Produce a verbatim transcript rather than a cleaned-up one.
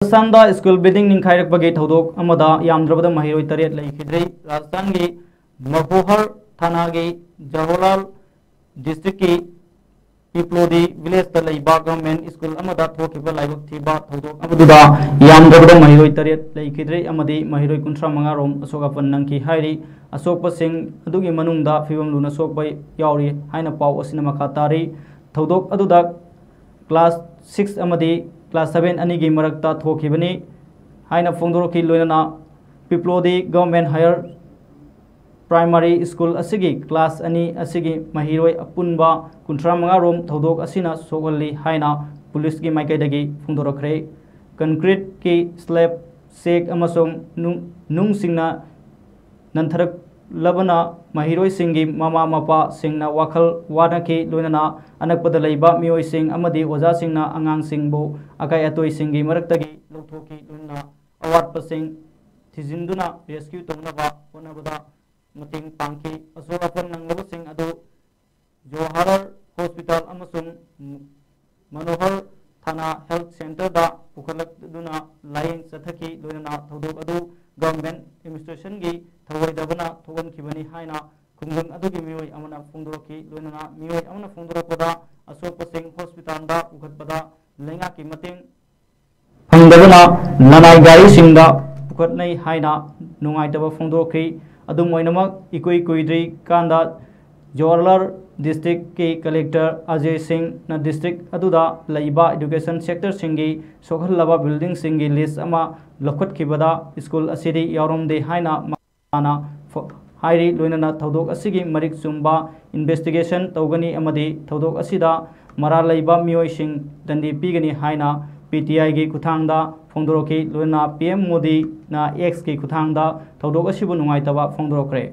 ꯔꯥꯖꯁꯊꯥꯟꯗ school building ꯅꯤꯡꯈꯥꯏꯔꯛꯄꯒꯤ ꯊꯧꯗꯣꯛ ꯑꯃꯗ ꯌꯥꯝꯗ꯭ꯔꯕꯗ ꯃꯍꯩꯔꯣꯏ ꯇꯔꯦꯠ ꯂꯩꯈꯤꯗ꯭ꯔꯦ꯫ ꯔꯥꯖꯁꯊꯥꯟꯒꯤ ꯃꯍꯣꯍꯔ ꯊꯥꯅꯥꯒꯤ ꯖꯋꯥꯍꯔꯂꯥꯜ ꯗꯤꯁꯇ꯭ꯔꯤꯛꯀꯤ ꯄꯤꯄ꯭ꯂꯣꯗꯤ ꯚꯤꯂꯦꯖꯇ ꯂꯩꯕ ꯒꯚꯔꯟꯃꯦꯟꯠ ꯁ꯭ꯀꯨꯜ ꯑꯃꯗ ꯊꯣꯛꯈꯤꯕ ꯂꯥꯏꯕꯛ ꯊꯤꯕ ꯊꯧꯗꯣꯛ ꯑꯗꯨꯗ ꯌꯥꯝꯗ꯭ꯔꯕꯗ ꯃꯍꯩꯔꯣꯏ ꯇꯔꯦꯠ ꯂꯩꯈꯤꯗ꯭ꯔꯦ ꯑꯃꯗꯤ ꯃꯍꯩꯔꯣꯏ ꯀꯨꯟꯊ꯭ꯔꯥ ꯃꯉꯥ ꯔꯣꯝ ꯑꯁꯣꯛ ꯑꯄꯟ ꯅꯪꯈꯤ ꯍꯥꯏꯔꯤ꯫ ꯑꯁꯣꯛꯄꯁꯤꯡ ꯑꯗꯨꯒꯤ ꯃꯅꯨꯡꯗ ꯐꯤꯕꯝ ꯂꯨꯅ ꯁꯣꯛꯄ ꯌꯥꯎꯔꯤ ꯍꯥꯏꯅ ꯄꯥꯎ ꯑꯁꯤꯅ ꯃꯈꯥ ꯇꯥꯔꯤ꯫ ꯊꯧꯗꯣꯛ ꯑꯗꯨꯗ ꯀ꯭ꯂꯥꯁ ꯁꯤꯛꯁ ꯑꯃꯗꯤ ꯀ꯭ꯂꯥꯁ ꯁꯚꯦꯟ ꯑꯅꯤꯒꯤ ꯃꯔꯛꯇ ꯊꯣꯛꯈꯤꯕꯅꯤ ꯍꯥꯏꯅ ꯐꯣꯡꯗꯣꯔꯛꯈꯤ꯫ ꯂꯣꯏꯅꯅ ꯄꯤꯄ꯭ꯂꯣꯗꯤ ꯒꯚꯔꯟꯃꯦꯟꯠ ꯍꯥꯌꯔ ꯄ꯭ꯔꯥꯏꯃꯥꯔꯤ ꯁ꯭ꯀꯨꯜ ꯑꯁꯤꯒꯤ ꯀ꯭ꯂꯥꯁ ꯑꯅꯤ ꯑꯁꯤꯒꯤ ꯃꯍꯩꯔꯣꯏ ꯑꯄꯨꯟꯕ ꯀꯨꯟꯊ꯭ꯔꯥ ꯃꯉꯥ ꯔꯣꯝ ꯊꯧꯗꯣꯛ ꯑꯁꯤꯅ ꯁꯣꯛꯍꯜꯂꯤ ꯍꯥꯏꯅ ꯄꯨꯂꯤꯁꯀꯤ ꯃꯥꯏꯀꯩꯗꯒꯤ ꯐꯣꯡꯗꯣꯔꯛꯈ꯭ꯔꯦ꯫ ꯀꯟꯀ꯭ꯔꯤꯠꯀꯤ ꯁ꯭ꯂꯦꯕ, ꯆꯦꯛ ꯑꯃꯁꯨꯡ ꯅꯨꯡ-, ꯅꯨꯡꯁꯤꯡꯅ ꯅꯟꯊꯔꯛꯂꯕꯅ ꯃꯍꯩꯔꯣꯏꯁꯤꯡꯒꯤ ꯃꯃꯥ ꯃꯄꯥꯁꯤꯡꯅ ꯋꯥꯈꯜ ꯋꯥꯅꯈꯤ꯫ ꯂꯣꯏꯅꯅ ꯑꯅꯛꯄꯗ ꯂꯩꯕ ꯃꯤꯑꯣꯏꯁꯤꯡ ꯑꯃꯗꯤ ꯑꯣꯖꯥꯁꯤꯡꯅ ꯑꯉꯥꯡꯁꯤꯡꯕꯨ ꯑꯀꯥꯏ ꯑꯇꯣꯏꯁꯤꯡꯒꯤ ꯃꯔꯛꯇꯒꯤ ꯂꯧꯊꯣꯛꯈꯤ꯫ ꯂꯣꯏꯅꯅ ꯑꯋꯥꯠꯄꯁꯤꯡ ꯊꯤꯖꯤꯟꯗꯨꯅ ꯔꯦꯁꯀ꯭ꯌꯨ ꯇꯧꯅꯕ ꯍꯣꯠꯅꯕꯗ ꯃꯇꯦꯡ ꯄꯥꯡꯈꯤ꯫ ꯑꯁꯣꯛ ꯑꯄꯟ ꯅꯪꯂꯕꯁꯤꯡ ꯑꯗꯨ ꯖꯣꯍꯥꯔ ꯍꯣꯁꯄꯤꯇꯥꯜ ꯑꯃꯁꯨꯡ ꯃꯅꯣꯍꯔ ꯊꯥꯅꯥ ꯍꯦꯜꯊ ꯁꯦꯟꯇꯔꯗ ꯄꯨꯈꯠꯂꯛꯇꯨꯅ ꯂꯥꯌꯦꯡ ꯆꯠꯊꯈꯤ꯫ ꯂꯣꯏꯅꯅ ꯊꯧꯗꯣꯛ ꯑꯗꯨ ꯒꯚꯔꯟꯃꯦꯟꯠ ꯑꯦꯗꯃꯤꯅꯤꯁꯇ꯭ꯔꯦꯁꯟꯒꯤ ꯊꯧꯑꯣꯏꯗꯕꯅ ꯊꯣꯛꯍꯟꯈꯤꯕꯅꯤ ꯍꯥꯏꯅ ꯈꯨꯡꯒꯪ ꯑꯗꯨꯒꯤ ꯃꯤꯑꯣꯏ ꯑꯃꯅ ꯐꯣꯡꯗꯣꯔꯛꯈꯤ꯫ ꯂꯣꯏꯅꯅ ꯃꯤꯑꯣꯏ ꯑꯃꯅ ꯐꯣꯡꯗꯣꯔꯛꯄꯗ, ꯑꯁꯣꯛꯄꯁꯤꯡ ꯍꯣꯁꯄꯤꯇꯥꯜꯗ ꯄꯨꯈꯠꯄꯗ ꯂꯩꯉꯥꯛꯀꯤ ꯃꯇꯦꯡ ꯐꯪꯗꯕꯅ ꯂꯅꯥꯏ ꯒꯥꯔꯤꯁꯤꯡꯗ ꯄꯨꯈꯠꯅꯩ ꯍꯥꯏꯅ ꯅꯨꯡꯉꯥꯏꯇꯕ ꯐꯣꯡꯗꯣꯛꯈꯤ꯫ ꯑꯗꯨꯝ ꯑꯣꯏꯅꯃꯛ, ꯏꯀꯨꯏ ꯀꯨꯏꯗ꯭ꯔꯤꯀꯥꯟꯗ ꯖꯋꯥꯍꯔꯂꯥꯜ ꯗꯤꯁꯇ꯭ꯔꯤꯛꯀꯤ ꯀꯂꯦꯛꯇꯔ ꯑꯖꯦ ꯁꯤꯡꯅ ꯗꯤꯁꯇ꯭ꯔꯤꯛ ꯑꯗꯨꯗ ꯂꯩꯕ ꯏꯗꯨꯀꯦꯁꯟ ꯁꯦꯛꯇꯔꯁꯤꯡꯒꯤ ꯁꯣꯛꯍꯜꯂꯕ ꯕꯤꯜꯗꯤꯡꯁꯤꯡꯒꯤ ꯂꯤꯁ ꯑꯃ ꯂꯧꯈꯠꯈꯤꯕꯗ ꯁ꯭ꯀꯨꯜ ꯑꯁꯤꯗꯤ ꯌꯥꯎꯔꯝꯗꯦ ꯍꯥꯏꯅ ꯃꯥꯅ ꯐ-, ꯍꯥꯏꯔꯤ꯫ ꯂꯣꯏꯅꯅ ꯊꯧꯗꯣꯛ ꯑꯁꯤꯒꯤ ꯃꯔꯤꯛ ꯆꯨꯝꯕ ꯏꯟꯚꯦꯁꯇꯤꯒꯦꯁꯟ ꯇꯧꯒꯅꯤ ꯑꯃꯗꯤ ꯊꯧꯗꯣꯛ ꯑꯁꯤꯗ ꯃꯔꯥꯜ ꯂꯩꯕ ꯃꯤꯑꯣꯏꯁꯤꯡ ꯗꯟꯗꯤ ꯄꯤꯒꯅꯤ ꯍꯥꯏꯅ ꯄꯤ ꯇꯤ ꯑꯥꯏꯒꯤ ꯈꯨꯠꯊꯥꯡꯗ ꯐꯣꯡꯗꯣꯔꯛꯈꯤ꯫ ꯂꯣꯏꯅꯅ ꯄꯤ ꯑꯦꯝ ꯃꯣꯗꯤꯅ ꯑꯦꯛꯁꯀꯤ ꯈꯨꯠꯊꯥꯡꯗ ꯊꯧꯗꯣꯛ ꯑꯁꯤꯕꯨ ꯅꯨꯡꯉꯥꯏꯇꯕ ꯐꯣꯡꯗꯣꯔꯛꯈ꯭ꯔꯦ꯫